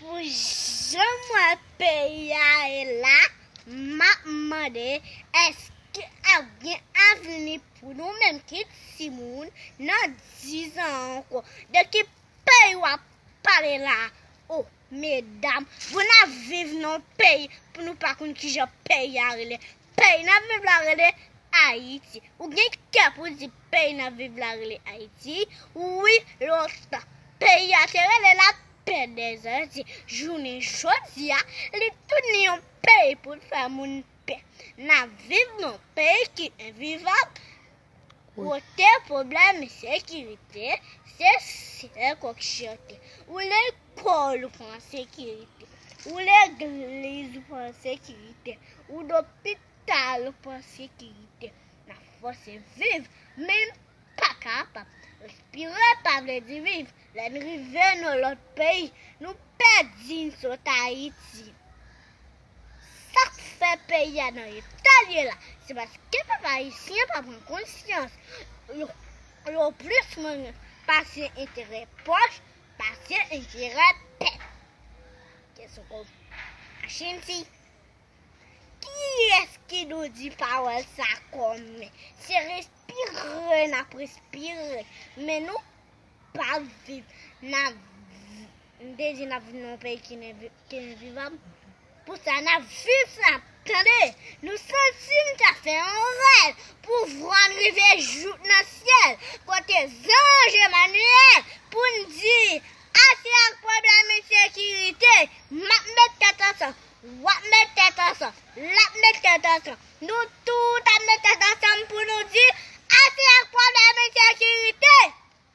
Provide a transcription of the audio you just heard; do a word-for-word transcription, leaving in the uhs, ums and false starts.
Pou jan m wè peyi a ye la, m ap mande, èske ap gen avni pou nou menm ki timoun nan dizan ankò? De ki peyi w ap pale la? O, medam, pou n ap viv nan yon peyi, pou nou pa konn kijan peyi a rele. Peyi n ap viv la rele Ayiti. Ou gen kè pou di peyi n ap viv la rele Ayiti? Wi, lontan. Peyi a te rele Lapè dèzanti. Jounen jodi a, li tounen yon peyi pou l fè moun pè. N ap viv nan yon peyi ki envivab. Kote pwoblèm ensekirite, se sèl kòk chante. Ou lekòl ou pa an sekirite. Ou legliz ou pa an sekirite. Ou lopital ou pa an sekirite. N ap fòse viv, men n pa kapab. Respire pa vle di viv. Lè n rive nan lòt peyi, nou pèdi n sot Ayiti. Sa k fè peyi a nan eta l ye la, se paske pèp ayisyen pa pran konsyans. Yo, yo plis manyen pase enterè pòch, pase enterè pèp. Kesyon kon Machin si. Kiyès ki nou di pawòl sa kòm men? Se respire n ap respire. Men nou pa viv. N ap, m te di n ap viv nan yon peyi ki envi-, ki envivab. Pou sa, n ap viv sa, tande. Nou santi n ta fè yon rèv pou vwa n rive jouk nan syèl, kote zanj Emanyèl, pou n di, ase ak pwoblèm ensekirite, m ap met tèt ansanm, w ap met tèt ansanm, l ap met tèt ansanm.